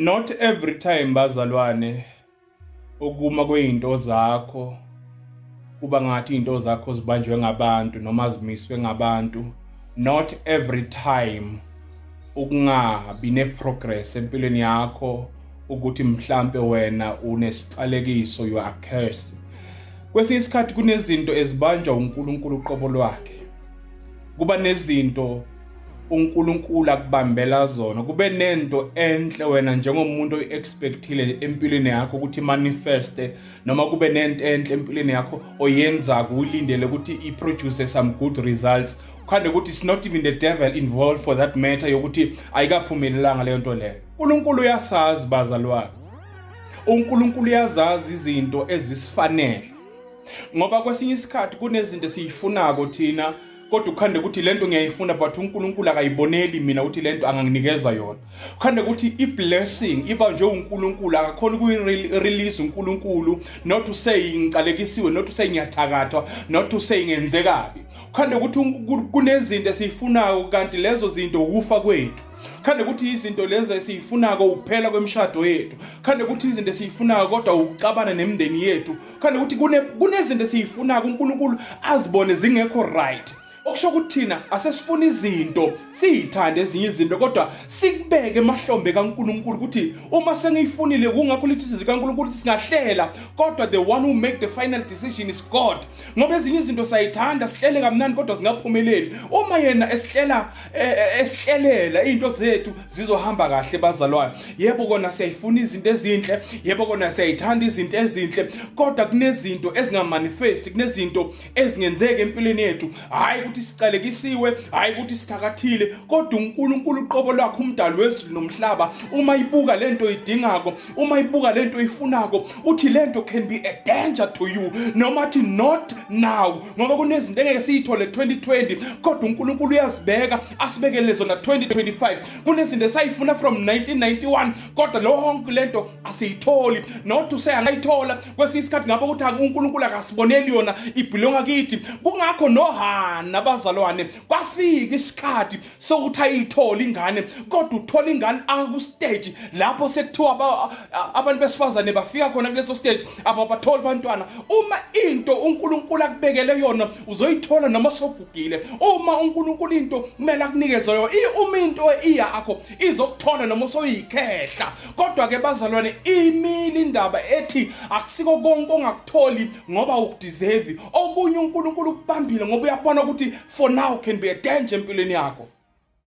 Not every time, bazalwane, ukuma kwezinto zakho kuba ngathi izinto zakho zibanjwe ngabantu noma zimiswe ngabantu. Not every time ukungabi ne-progress empilweni yakho ukuthi mhlampe wena unesiqalekiso, you are cursed. Kwesinye isikhathi kunezinto ezibanjwa uNkulunkulu uqobo lwakhe, kuba nezinto uNkulunkulu akubambela zona, kube nento enhle wena njengomuntu oyi-expectile empilweni yakho ukuthi manifeste, noma kube nento enhle empilweni yakho oyenzako uyilindele ukuthi i-produce some good results, ukhande ukuthi it's not even the devil involved for that matter yokuthi ayikaphumelelanga leyo nto leyo. uNkulunkulu uyasazi, bazalwane, uNkulunkulu uyazazi izinto ezisifanele, ngoba kwesinye isikhathi kunezinto esiyifunako thina, kodwa ukhande ukuthi lento ngiyayifuna, but uNkulunkulu akayiboneli mina ukuthi lento anganginikeza yona. Ukhande ukuthi i-blessing iba nje uNkulunkulu akakhona ukuyi-release uNkulunkulu. Not to say ngicalekisiwe, not to say ngiyathakathwa, not to say ngenze kabi. Ukhande ukuthi kunezinto esiyifunayo, kanti lezo zinto ukufa kwethu. Khande ukuthi izinto lezo esiyifunako ukuphela kwemishado yethu. Khande ukuthi izinto esiyifunako kodwa ukuxabana nemindeni yethu. Khande ukuthi kunezinto esiyifunako uNkulunkulu azibone zingekho right. Okusho ukuthi thina asesifuna izinto, siyithande ezinye izinto, kodwa sikubeke emahlombe kaNkulunkulu ukuthi uma sengiyifunile. Kungakho lithi izwi kaNkulunkulu ukuthi singahlela, kodwa the one who make the final decision is God, ngoba ezinye izinto sayithanda, sihlele kamnandi, kodwa zingaphumeleli. Uma yena esihlela, esihlelela izinto zethu zizohamba kahle, bazalwane. Yebo kona siyayifuna izinto ezinhle, yebo kona siyayithanda izinto ezinhle, kodwa kunezinto ezingamanifest, kunezinto ezingenzeki empilweni yethu. Hayi ukuthi sicalekisiwe, hayi ukuthi sithakathile, kodwa uNkulunkulu uqobo lwakhe, umdali wezulu nomhlaba, uma ibuka lento idingako, uma ibuka lento oyifunako, uthi lento can be a danger to you, noma athi not now, ngoba kunezinto engeke siyithole 2020, kodwa uNkulunkulu uyazibeka asibekele zona 2025. Kunezinto esayifuna from 1991, kodwa lonke lento asiyitholi. Not to say angayithola kwesinye isikhathi, ngabe ukuthi uNkulunkulu akasiboneli yona, ibelonga kithi. Kungakho noHana, bazalwane, kwafika isikhathi sokuthi ayithole ingane, kodwa uthola ingane aku stage lapho sekuthiwa abantu besifazane bafika khona kuleso stage ababatholi bantwana. Uma into uNkulunkulu akubekele yona uzoyithola noma sogugile. Uma uNkulunkulu into kumele akunikeze yona, uma into iyakho izokuthola noma soyikhehla. Kodwa ke bazalwane, imile indaba ethi akusiko konke ongakutholi ngoba ukudeserve. Okunye uNkulunkulu ukubambile ngoba uyabona ukuthi for now can be a danger empilweni yakho.